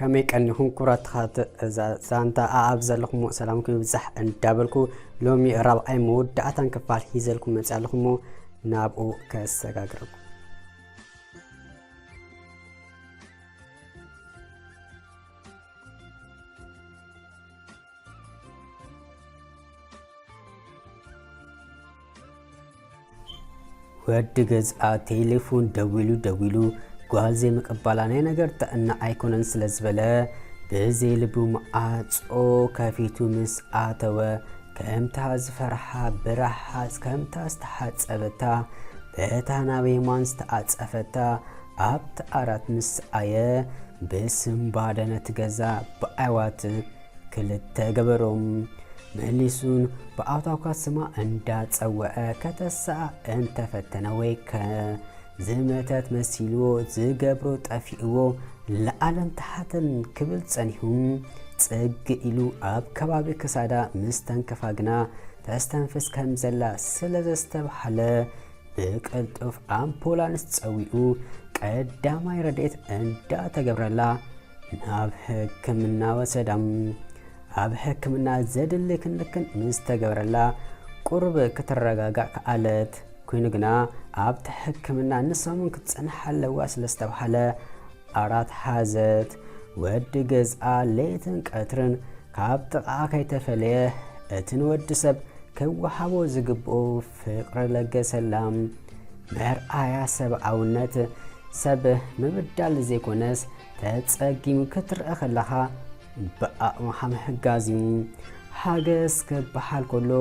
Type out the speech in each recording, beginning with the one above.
ከመይ ቀኒኹም ክቡራት ተኸታተልቲ እዛ ዛንታ? ኣኣብ ዘለኹሞ ሰላምኩም ይብዛሕ እንዳበልኩ፣ ሎሚ ራብዓይ መወዳእታን ክፋል ሒዘልኩም መፅእ ኣለኹሞ፣ ናብኡ ከሰጋግረኩም። ወዲ ገዝኣ ቴሌፎን ደዊሉ ደዊሉ፣ ጓል ዘይምቅባላ ናይ ነገር ጥዕና ኣይኮነን ስለ ዝበለ፣ ብዘይልቡ ማዕጾ ከፊቱ ምስ ኣተወ፣ ከምታ ዝፈርሓ ብረሓጽ ከምታ ዝተሓጸበታ፣ በታ ናብ የማን ዝተኣጸፈታ ኣብቲ ዓራት ምስ ኣየ፣ ብስንባደ ነቲ ገዛ ብኣዕዋት ክልተ ገበሮም። መሊሱን ብኣውታውካ ስማ እንዳጸወዐ ከተሳኣ እንተፈተነ ወይ ከ ዝመተት መሲልዎ ዝገብሮ ጠፊእዎ፣ ላዕልን ታሕትን ክብል ጸኒሑ፣ ጽግ ኢሉ ኣብ ከባቢ ክሳዳ ምስ ተንከፋ ግና ተስተንፍስ ከም ዘላ ስለ ዘስተብሃለ፣ ብቅልጡፍ ኣምቡላንስ ጸዊዑ ቀዳማይ ረድኤት እንዳተገብረላ ናብ ሕክምና ወሰዳ። ኣብ ሕክምና ዘድሊ ክንክን ምስ ተገብረላ ቁሩብ ክትረጋጋእ ከኣለት። ኮይኑ ግና ኣብቲ ሕክምና ንሰሙን ክትጸንሕ ኣለዋ ስለ ዝተባህለ ዓራት ሓዘት። ወዲ ገዝኣ ለይትን ቀትርን ካብ ጥቓኣ ከይተፈለየ እቲ ንወዲ ሰብ ክወሃቦ ዝግብኦ ፍቕሪ ለገሰላ። መርኣያ ሰብኣውነት ሰብ ምብዳል ዘይኮነስ ተጸጊሙ ክትረአ ከለኻ ብኣቕምኻ ምሕጋዝ እዩ። ሓገዝ ክበሃል ከሎ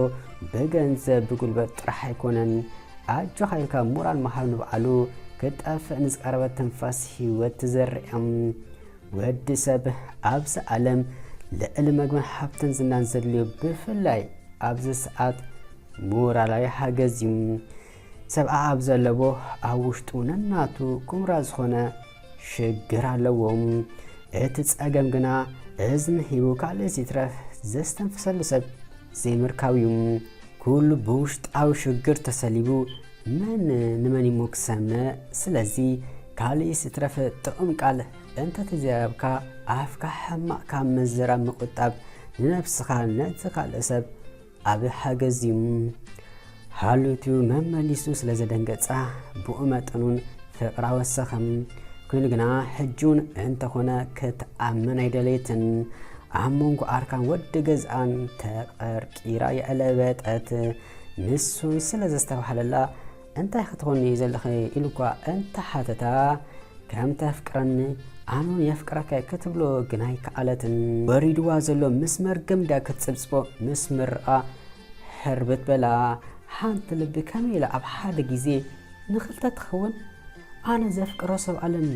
ብገንዘብ ብጉልበት ጥራሕ ኣይኮነን። ኣጆኻ ኢልካ ሞራል ምሃብ ንበዓሉ ክጠፍእ ንዝቐረበ ትንፋስ ህይወት ትዘርእ እያ። ወዲ ሰብ ኣብዚ ዓለም ልዕሊ መግብን ሃብትን ዝናን ዘድልዮ ብፍላይ ኣብዚ ሰዓት ሞራላዊ ሓገዝ እዩ። ሰብኣ ኣብ ዘለዎ ኣብ ውሽጡ ነናቱ ኩምራ ዝኾነ ሽግር ኣለዎ። እቲ ጸገም ግና እዝኒ ሂቡ ካልእ ይትረፍ ዘስተንፍሰሉ ሰብ ዘይምርካብ እዩ። ኩሉ ብውሽጣዊ ሽግር ተሰሊቡ መን ንመን እሞ ክሰምዕ? ስለዚ ካልእ ይትረፍ ጥዑም ቃል እንተተዘራረብካ ኣፍካ ሕማቕ ካብ ምዝራብ ምቁጣብ ንነብስኻ ነቲ ካልእ ሰብ ዓቢ ሓገዝ እዩ። ሃሉቱ መመሊሱ ስለ ዘደንገጻ ብኡ መጠኑን ፍቕራ ወሰኸም። ኮይኑ ግና ሕጂ እውን እንተኾነ ክትኣምን ኣይደለየትን። ኣብ መንጎ ኣርካን ወዲ ገዝኣን ተቐርቂራ የዕለበጠት። ንሱ ስለ ዘስተብሃለላ እንታይ ክትኾኒ ዘለኺ ኢሉ እኳ እንተሓተታ ከም ተፍቅረኒ ኣነ እውን የፍቅረካ ክትብሎ ግን ኣይከኣለትን። ወሪድዋ ዘሎ ምስ መርገም ድያ ክትጽብጽቦ ምስ ምርቓ ሕርብት በላ። ሓንቲ ልቢ ከመይ ኢላ ኣብ ሓደ ግዜ ንኽልተ ትኸውን? ኣነ ዘፍቅሮ ሰብ ኣለኒ፣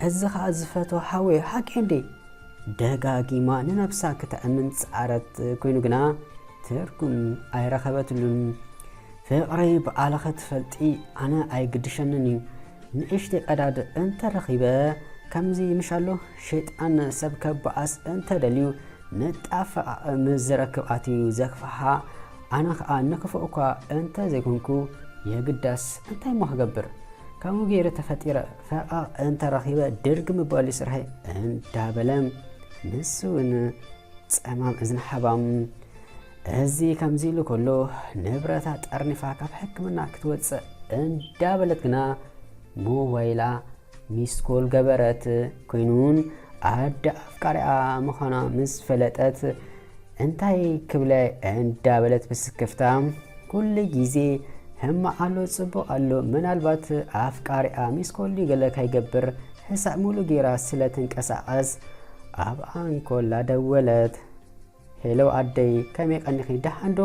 እዚ ኸኣ ዝፈትዎ ሓወይ ሓቂ እንዴ? ደጋጊማ ንነብሳ ክተእምን ጸዓረት፣ ኮይኑ ግና ትርጉም ኣይረኸበትሉን። ፍቕረይ ብኣለኸ ትፈልጢ ኣነ ኣይግድሸንን እዩ። ንእሽተይ ቀዳድ እንተረኺበ ከምዚ ምሽ ኣሎ ሸይጣን ሰብ ከባኣስ እንተደልዩ ንጣፈቓቕ ምስ ዝረክብ ኣትዩ ዘክፍሓ። ኣነ ኸኣ ንክፉእ እኳ እንተ ዘይኮንኩ የግዳስ እንታይ እሞ ክገብር? ከምኡ ገይረ ተፈጢረ ፈቓቕ እንተረኺበ ድርግ ምባል እዩ ስርሐይ እንዳበለ ንሱ እውን ጸማም እዝኒ ሓባም። እዚ ከምዚ ኢሉ ከሎ ንብረታ ጠርኒፋ ካብ ሕክምና ክትወጽእ እንዳበለት ግና ሞባይላ ሚስኮል ገበረት። ኮይኑን ኣደ ኣፍቃሪኣ ምዃና ምስ ፈለጠት እንታይ ክብለ እንዳበለት ብስክፍታ ኩሉ ግዜ ሕማቕ ኣሎ ጽቡቕ ኣሎ ምናልባት ኣፍቃሪኣ ሚስኮል ድዩ ገለ ከይገብር ሕሳእ ሙሉ ጌራ ስለ ትንቀሳቐስ ኣብ ኣንኮላ ደወለት። ሄሎ ኣደይ ከመይ ቀኒኺ ደሓን ዶ?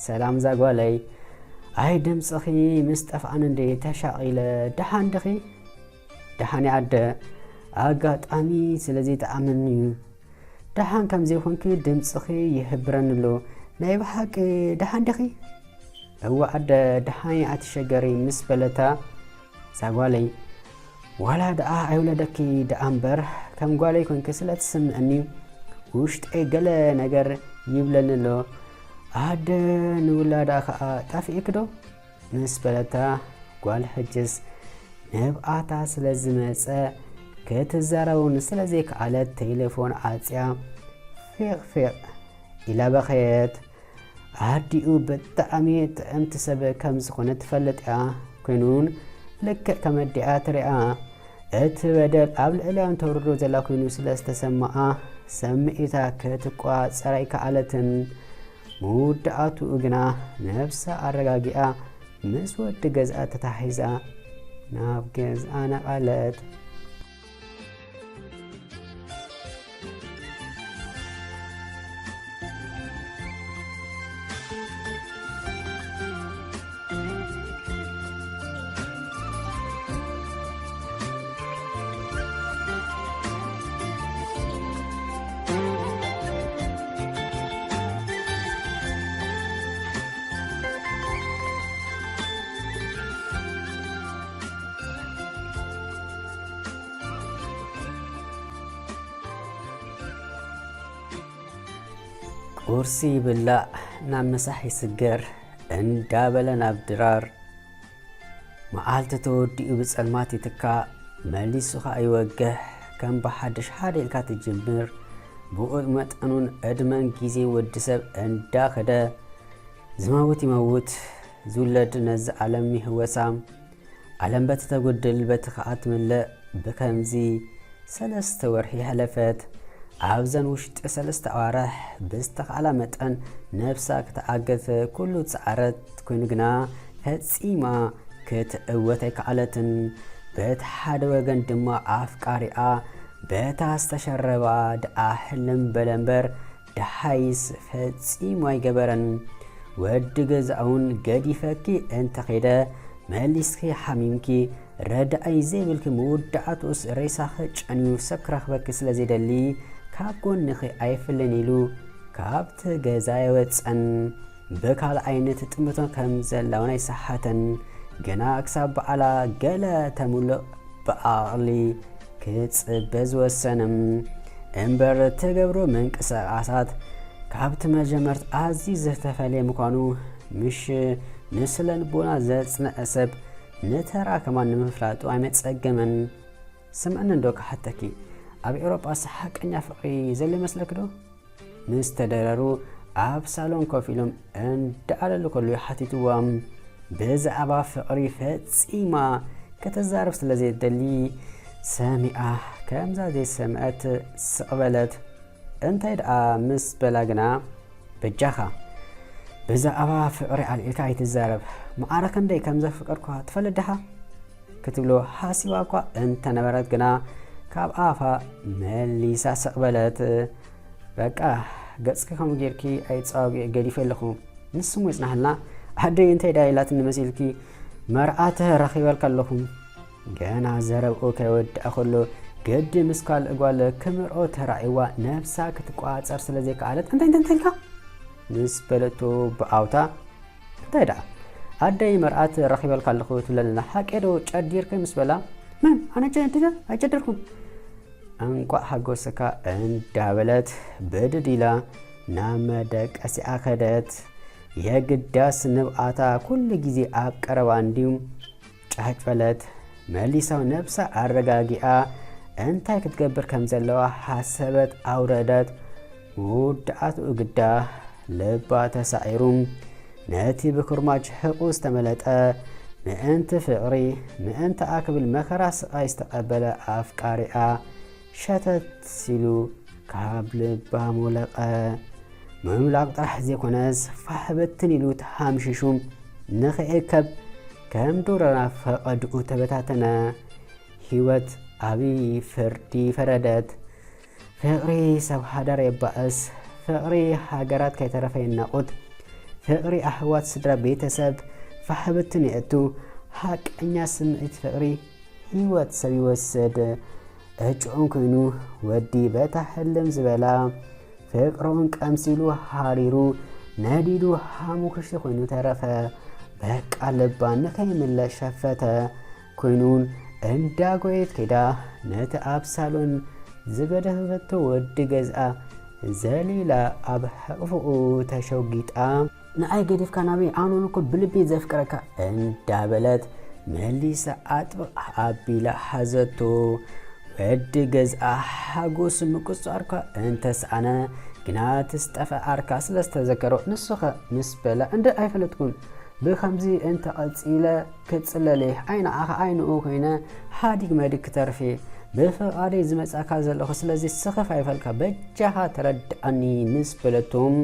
ሰላም ዛጓለይ። ኣይ ድምፅኺ ምስ ጠፍኣኒ እንደ ተሻቒለ ደሓን ድኺ? ደሓን እየ ኣደ። ኣጋጣሚ ስለ ዘይጠዓመኒ እዩ። ደሓን ከም ዘይኮንኪ ድምፅኺ ይሕብረኒ ኣሎ። ናይ ብሓቂ ደሓን ድኺ? እወ ኣደ ደሓን እየ ኣትሸገሪ ምስ በለታ ዛጓለይ ዋላ ደኣ ኣይውለደኪ ደኣ እምበር ከም ጓለይ ኮንኪ ስለ ትስምዕኒ ውሽጠይ ገለ ነገር ይብለኒ ኣሎ። ኣደ ንውላዳ ከኣ ጠፊእኪ ዶ? ምስ በለታ ጓል ሕጅስ ንብኣታ ስለ ዝመጸ ክትዛረብ እውን ስለ ዘይከኣለት ቴሌፎን ዓጽያ ፊቕ ፊቕ ኢላ በኸየት። ኣዲኡ ብጣዕሚ ጥዕምቲ ሰብ ከም ዝኾነት ትፈልጥ እያ። ኮይኑ እውን ልክዕ ከም ኣዲኣ ትሪኣ። እቲ በደል ኣብ ልዕሊኣ ተውርዶ ዘላ ኮይኑ ስለ ዝተሰማኣ ስምዒታ ክትቋጸር ኣይከኣለትን። መወዳእትኡ ግና ነብሳ ኣረጋጊኣ ምስ ወዲ ገዝኣ ተታሒዛ ናብ ገዝኣ ነቓለት። ቁርሲ ይብላዕ፣ ናብ ምሳሕ ይስገር እንዳበለ ናብ ድራር። መዓልቲ ተወዲኡ ብጸልማት ይትካእ፣ መሊሱ ኸኣ ይወግሕ። ከም ብሓድሽ ሓደ ኢልካ ትጅምር። ብኡ መጠኑን ዕድመን ግዜ ወዲ ሰብ እንዳኸደ፣ ዝመውት ይመውት፣ ዝውለድ ነዚ ዓለም ይህወሳ። ዓለም በቲ ተጉድል፣ በቲ ኸኣ ትምለእ። ብከምዚ ሰለስተ ወርሒ ሓለፈት። ኣብዘን ውሽጢ ሰለስተ ኣዋርሕ ብዝተኻእላ መጠን ነብሳ ክትዓግት ኩሉ ጸዓረት፣ ኮይኑ ግና ፈጺማ ክትዕወት ኣይከኣለትን። በቲ ሓደ ወገን ድማ ኣፍቃሪኣ በታ ዝተሸረባ ደኣ ሕልም በለ እምበር፣ ደሓይስ ፈጺሙ ኣይገበረን። ወዲ ገዛ'ውን ገዲፈኪ እንተኸይደ፣ መሊስኪ ሓሚምኪ፣ ረዳኢ ዘይብልኪ፣ መወዳእትኡስ ሬሳኺ ጨንዩ ሰብ ክረኽበኪ ስለ ዘይደሊ፣ ካብ ጎንኺ ኣይፍልን ኢሉ ካብቲ ገዛ ኣይወጸን። ብካልኣይ ንትጥምቶ ከም ዘላ እውን ኣይሰሓተን። ግና ክሳብ በዓላ ገለ ተምልእ ብዓቕሊ ክጽበ ዝወሰነ እምበር፣ ትገብሮ ምንቅስቓሳት ካብቲ መጀመርታ ኣዝዩ ዝተፈልየ ምዃኑ፣ ምሽ ንስነ ልቦና ዘጽንዐ ሰብ ንተራ ከማን ንምፍላጡ ኣይመጸገመን። ስምዕኒ እንዶ ክሓተኪ፣ ኣብ ኤውሮጳስ ሓቀኛ ፍቕሪ ዘሎ ይመስለኪ ዶ? ምስ ተደረሩ ኣብ ሳሎን ኮፍ ኢሎም እንዳዕለሉ ከለዉ ሓቲትዋ። ብዛዕባ ፍቕሪ ፈጺማ ከተዛርብ ስለ ዘይደሊ፣ ሰሚዓ ከምዛ ዘይሰምዐት ስቕ በለት። እንታይ ደኣ ምስ በላ ግና፣ በጃኻ ብዛዕባ ፍቕሪ ኣልዒልካ ኣይትዛረብ፣ መዓረ ክንደይ ከም ዘፍቀርኳ ትፈልጥ ዲኻ? ክትብሎ ሓሲባ እኳ እንተነበረት ግና፣ ካብ ኣፋ መሊሳ ስቕ በለት። በቃ፣ ገጽኪ ከምኡ ጌርኪ ኣይትጻወግዒ፣ ገዲፈ ኣለኹ። ንስሙ ይጽናሕልና። ኣደይ እንታይ ደኣ ኢላትኒ መሲልኪ? መርዓት ረኺበልካ ኣለኹ። ገና ዘረብኡ ከይወድኣ ከሎ፣ ግዲ ምስ ካልእ ጓል ክምርዖ ተራእይዋ፣ ነብሳ ክትቆጻጸር ስለ ዘይከኣለት፣ እንታይ፣ እንታይ፣ እንታይ ኢልካ? ምስ በለቶ ብዓውታ፣ እንታይ ደኣ? ኣደይ መርዓት ረኺበልካ ኣለኹ ትብለኒ ኣላ። ሓቀይ ዶ ጨዲርኪ? ምስ በላ፣ መን? ኣነ ጨዲረ? ኣይጨደርኩን። እንቋዕ ሓጎሰካ እንዳበለት ብድድ ኢላ ናብ መደቀሲኣ ከደት። የግዳስ ንብዓታ ኩሉ ግዜ ኣብ ቀረባ እንድዩ። ጫጭ በለት። መሊሳ ነብሳ ኣረጋጊኣ እንታይ ክትገብር ከም ዘለዋ ሓሰበት ኣውረደት። መወዳእትኡ ግዳ ልባ ተሳዒሩ። ነቲ ብኩርማጅ ሕቑ ዝተመለጠ፣ ምእንቲ ፍቕሪ፣ ምእንታኣ ክብል መኸራ ስቓይ ዝተቐበለ ኣፍቃሪኣ ሸተት ሲሉ ካብ ልባ ሞለቐ። ምምላቕ ጥራሕ ዘይኮነስ ፋሕ ብትን ኢሉ ተሃምሺሹ ንኽእከብ ከም ዱር ናብ ፈቐድኡ ተበታተነ። ህይወት ዓቢ ፍርዲ ፈረደት። ፍቕሪ ሰብ ሓዳር የባእስ፣ ፍቕሪ ሃገራት ከይተረፈ የናቑት፣ ፍቕሪ ኣሕዋት ስድራ ቤተሰብ ፋሕ ብትን የእቱ። ሓቀኛ ስምዒት ፍቕሪ ህይወት ሰብ ይወስድ። ዕጭኡን ኮይኑ ወዲ በታ ሕልም ዝበላ ፍቅሩን ቀምሲሉ ሃሪሩ ነዲዱ ሓሙኽሽቲ ኮይኑ ተረፈ። በቃ ልባ ንኸይምለስ ሸፈተ። ኮይኑን እንዳጎየት ከይዳ ነቲ ኣብ ሳሎን ዝገደፈቶ ወዲ ገዝኣ ዘሊላ ኣብ ሕቕፍኡ ተሸጒጣ፣ "ንኣይ ገዲፍካ ናበይ? ኣነ እኮ ብልቢ ዘፍቅረካ" እንዳበለት መሊሳ ኣጥብቕ ኣቢላ ሓዘቶ። ወዲ ገዝኣ ሓጎሱ ምቁጽጻርካ እንተሰኣነ፣ ግና እቲ ዝጠፍአ ዓርካ ስለ ዝተዘከሮ፣ ንሱኸ ምስ በላ፣ እንደ ኣይፈለጥኩን፣ ብኸምዚ እንተቐጺለ ክጽለል እየ፣ ኣይ ንዓኻ ኣይ ንኡ ኮይነ ሃዲግ መዲግ ክተርፍ እየ፣ ብፍቓደይ ዝመጻካ ዘለኹ፣ ስለዚ ስኽፍ ኣይፈልካ፣ በጃኻ ተረድኣኒ ምስ በለቶም፣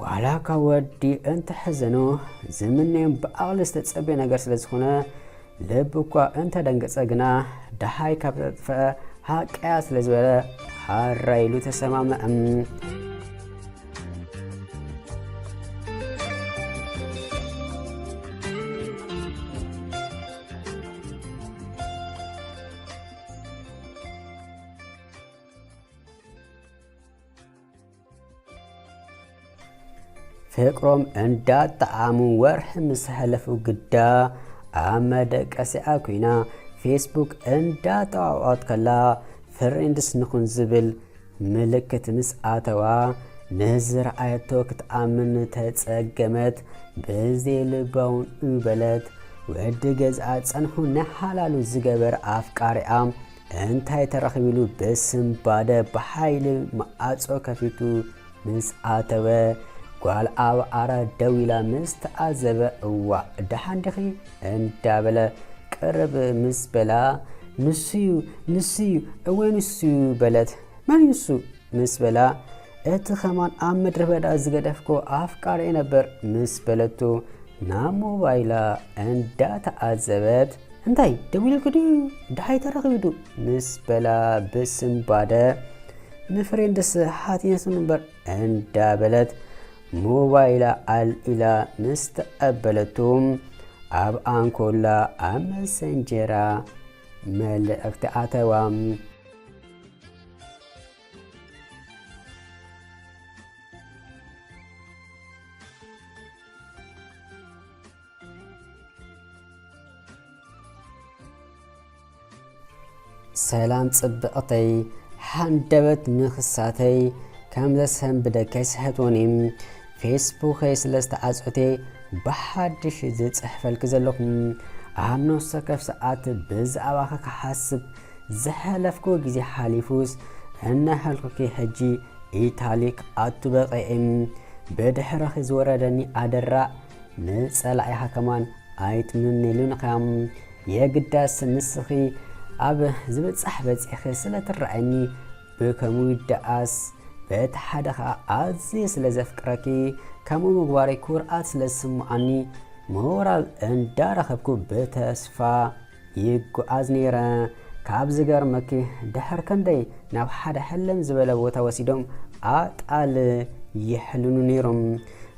ዋላ እኳ ወዲ እንተሐዘኖ፣ ዝምነዮን ብዓቕሊ ዝተጸበዮ ነገር ስለ ዝኾነ፣ ልቡ እኳ እንተደንገጸ ግና፣ ደሃይ ካብ ተጥፍአ ሃቀያ ስለ ዝበለ፣ ሓራይ ኢሉ ተሰማምዐ። ፍቅሮም እንዳጣዓሙ ወርሒ ምስ ሓለፉ ግዳ ኣብ መደቀሲኣ ኮይና ፌስቡክ እንዳጠዋወቐት ከላ ፍሬንድስ ንኹን ዝብል ምልክት ምስ ኣተዋ ንዝረኣየቶ ክትኣምን ተጸገመት። ብዘይ ልባውን በለት። ወዲ ገዝኣ ጸንሑ ንሓላሉ ዝገበር ኣፍቃሪኣ እንታይ ተረኺቡ ኢሉ ብስንባደ ብሓይሊ መዓጾ ከፊቱ ምስ ኣተወ፣ ጓል ኣብ ዓራት ደው ኢላ ምስ ተዓዘበ፣ "እዋእ፣ ደሓን ዲኺ?" እንዳበለ ቅርብ ምስ በላ፣ "ንሱዩ፣ ንሱዩ፣ እወ ንሱዩ" በለት። "መን እዩ ንሱ?" ምስ በላ፣ "እቲ ኸማን ኣብ ምድረ በዳ ዝገደፍኮ ኣፍቃሪየ ነበር" ምስ በለቶ፣ ናብ ሞባይላ እንዳተዓዘበት፣ "እንታይ ደዊሉልኪ ድዩ? ደሃይ ተረኺቡ ዶ?" ምስ በላ ብስንባደ፣ "ንፍሬንድስ ሓቲነቱ እምበር" እንዳበለት ሞባይላ ኣልዒላ ምስ ተቐበለቶ፣ ኣብ ኣንኮላ ኣብ መሰንጀራ መልእኽቲ ኣተዋ። ሰላም ጽብቕተይ፣ ሃንደበት ምኽሳተይ ከም ዘሰንብደኪ ኣይስሕቶን እየ። ፌስቡከይ ስለ ዝተዓጽወት እየ ብሓድሽ ዝጽሕፈልኪ ዘለኹ። ኣብ ነፍሲ ወከፍ ሰዓት ብዛዕባኺ ክሓስብ ዝሓለፍክዎ ግዜ ሓሊፉስ፣ እናሃልኩኪ ሕጂ ኢታሊ ክኣቱ በቒዐ። ብድሕረኺ ዝወረደኒ ኣደራዕ ንጸላኢኻ ከማን ኣይትምነየሉን ኢኻ። የግዳስ ንስኺ ኣብ ዝብጻሕ በጺሕኺ ስለ ትረኣየኒ፣ ብከምኡ ይደኣስ፣ በቲ ሓደ ኸኣ ኣዝየ ስለ ዘፍቅረኪ፣ ከምኡ ምግባረይ ኩርዓት ስለ ዝስምዓኒ፣ ሞራል እንዳረኸብኩ ብተስፋ ይጓዓዝ ነይረ። ካብ ዝገርመኪ፣ ድሕሪ ክንደይ ናብ ሓደ ሕልም ዝበለ ቦታ ወሲዶም ኣጣል ይሕልኑ ነይሮም።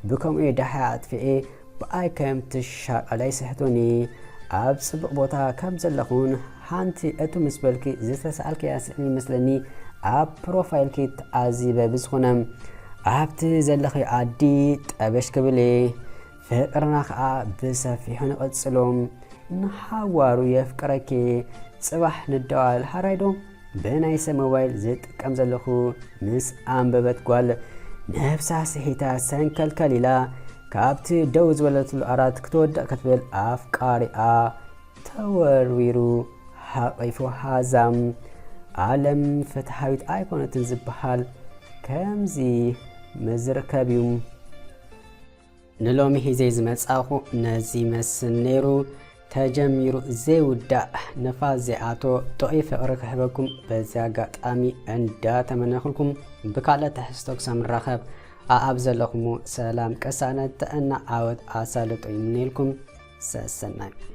ብከምኡ እየ ደሃይ ኣጥፊኤ ብኣይ ከም ትሻቐል ኣይስሕቶን እየ። ኣብ ጽቡቕ ቦታ ከም ዘለኹን ሓንቲ እቱ ምስ በልኪ ዝተሳእልክያ ስእሊ ይመስለኒ ኣብ ፕሮፋይልኪ ተዓዚበ። ብዝኾነ ኣብቲ ዘለኺ ዓዲ ጠበሽ ክብል እየ። ፍቕርና ኸኣ ብሰፊሑ ንቐጽሎ። ንሓዋሩ የፍቅረኪ። ጽባሕ ንደዋወል ሓራይ ዶ? ብናይ ሰብ ሞባይል ዝጥቀም ዘለኹ ምስ ኣንበበት ጓል ነብሳ ስሒታ ሰንከልከል ኢላ ካብቲ ደው ዝበለትሉ ዓራት ክትወድቕ ክትብል ኣፍቃሪኣ ተወርዊሩ ሓቒፉ ሃዛም። ዓለም ፍትሓዊት ኣይኮነትን ዝበሃል ከምዚ ምዝርከብ እዩ። ንሎሚ ሒዘ ዝመጻኹ ነዚ ይመስል ነይሩ። ተጀሚሩ ዘይውዳእ ንፋስ ዘይኣቶ ጥዑይ ፍቕሪ ክሕበኩም በዚ ኣጋጣሚ እንዳተመነኹልኩም ብካልእ ትሕዝቶ ክሳብ ንራኸብ ኣኣብ ዘለኹሞ ሰላም ቅሳነት ጥዕና ዓወት ኣሳልጦ ይምነየልኩም። ሰሰናዩ።